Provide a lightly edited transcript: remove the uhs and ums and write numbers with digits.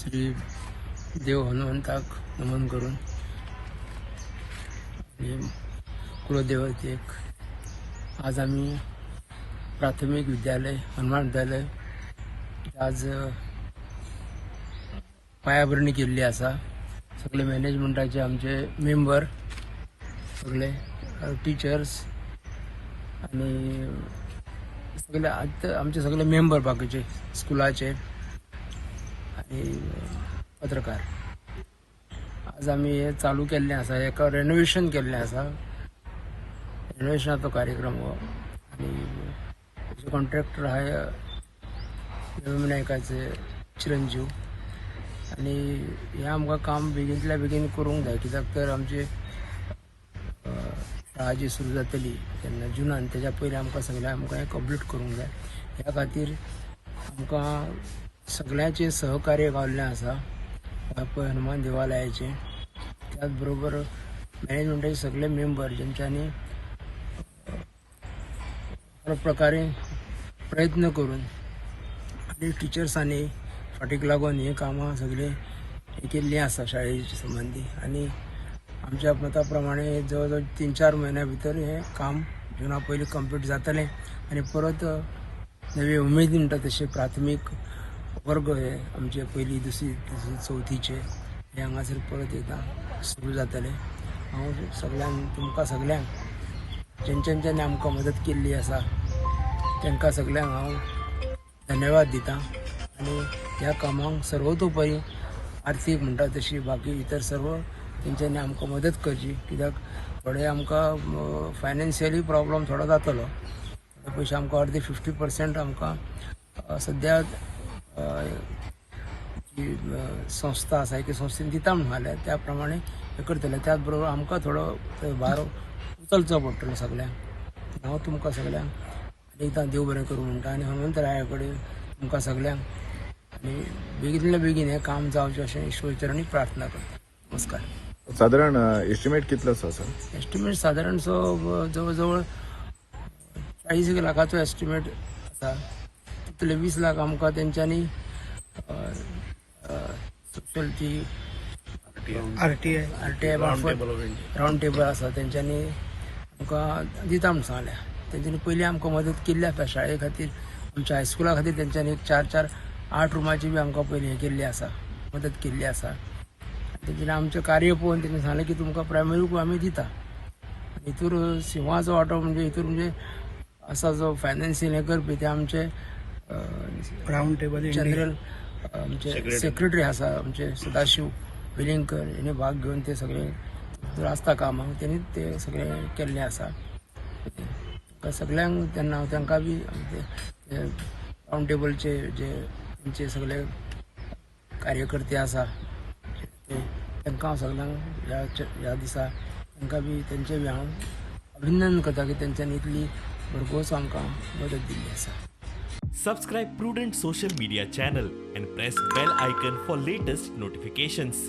श्री देव हनुमंताक नमन करून आणि कुलदेवतेक आज आमी प्राथमीक विद्यालय हनुमान विद्यालय आज पायाभरणी केल्ली आसा. सगळे मॅनेजमेंटाचे आमचे मेंबर, सगळे टिचर्स आनी सगळे आतां आमचे सगळे मेंबर, बाकीचे स्कुलाचे आनी पत्रकार. आज आमी हे चालू केल्लें आसा, हेका रेनोवेशन केल्लें आसा. रेनोवेशनाचो कार्यक्रम हो आनी कॉन्ट्रॅक्टर आहा नायकाचे चिरंजीव आनी हें आमकां काम बेगीनतल्या बेगीन करूंक जाय, कित्याक तर आमची शाळा जी सुरू जातली तेन्ना जुनान, तेज्या पयलीं आमकां सगळें आमकां हें कंप्लीट करूंक जाय. ह्या खातीर आमकां सगळ्यांचें सहकार्य गावल्लें आसा पळय हनुमान देवालयाचें. त्याच बरोबर मॅनेजमेंटाचे सगळे मेंबर जेंच्यांनी हर प्रकारे प्रयत्न करून आनी टिचर्सांनी फाटीक लागून ही कामां सगळीं हें केल्लीं आसा शाळेचे संबंदी. आनी आमच्या मता प्रमाणे जवळ जवळ 3-4 म्हयन्या भितर हें काम जुना पयलीं कंप्लीट जातलें आनी परत नवी उमेद म्हणटा तशें प्राथमीक वर्ग हे आमचे पयली, दुसरी, तिसरी, चवथीचे हे हांगासर परत एकदां सुरू जातले. हांव सगळ्यांक, तुमकां सगळ्यांक, जेंच्यांनी आमकां मदत केल्ली आसा तांकां सगळ्यांक हांव धन्यवाद दिता आनी ह्या कामाक सर्वतोपरी आर्थीक म्हणटा तशी बाकी इतर सर्व तेंच्यांनी आमकां मदत करची, कित्याक थोडे आमकां फायनान्शियली प्रॉब्लम थोडो जातलो. थोडे पयशे आमकां अर्दे 50% आमकां सद्या जी संस्था आसा एके संस्थेन दिता म्हणून सांगल्या, त्या प्रमाणे हें करतले. त्याच बरोबर आमकां थोडो थंय भार उचलचो पडटलो सगळ्यांक. हांव तुमकां सगळ्यांक एकदां देव बरें करूं म्हणटा आनी हनुमंतराया कडेन तुमकां सगळ्यांक आनी बेगीनल्या बेगीन हें काम जावचें अशें ईश्वर चरणी प्रार्थना करता. नमस्कार. साधारण एस्टिमेट कितलो आसा सर? एस्टिमेट सादारण सो जवळ जवळ 40 लाखाचो एस्टिमेट आसा. तितले 20 लाख आमकां तेंच्यांनी सोशल ती आरटीआय. आरटीआय मार्फत रावंड टेबल आसा, तेंच्यांनी आमकां दिता म्हूण सांगल्या. तेंच्यांनी पयलीं आमकां मदत केल्ली आसा शाळे खातीर, आमच्या हायस्कुला खातीर. तेंच्यांनी एक चार चार आठ रुमाची बी आमकां पयलीं हें केल्ली आसा, मदत केल्ली आसा. तेंच्यांनी आमचें कार्य पळोवन तेंच्यांनी सांगलें की तुमकां प्रायमरीकूय आमी दिता. हितूर सिंहाचो वांटो म्हणजे हितूर म्हणजे आसा जो फायनान्सींग हें करपी ते आमचे रावंड टेबल जनरल आमचे सेक्रेटरी आसा, आमचे सदाशिव वेलिंगकर, हेणे भाग घेवन ते सगळे हितूर आसता कामाक, तेणी ते सगळे केल्लें आसा. तुमकां सगळ्यांक तेन्ना तांकां बी रावंड टेबलचे जे तेंचे सगळे कार्यकर्ते आसा ते तांकां हांव सगळ्यांक ह्या दिसा तांकां बी तेंचें बी हांव अभिनंदन करता की तेंच्यांनी इतली भरघोस आमकां मदत दिल्ली आसा. Subscribe Prudent Social Media channel and press bell icon for latest notifications.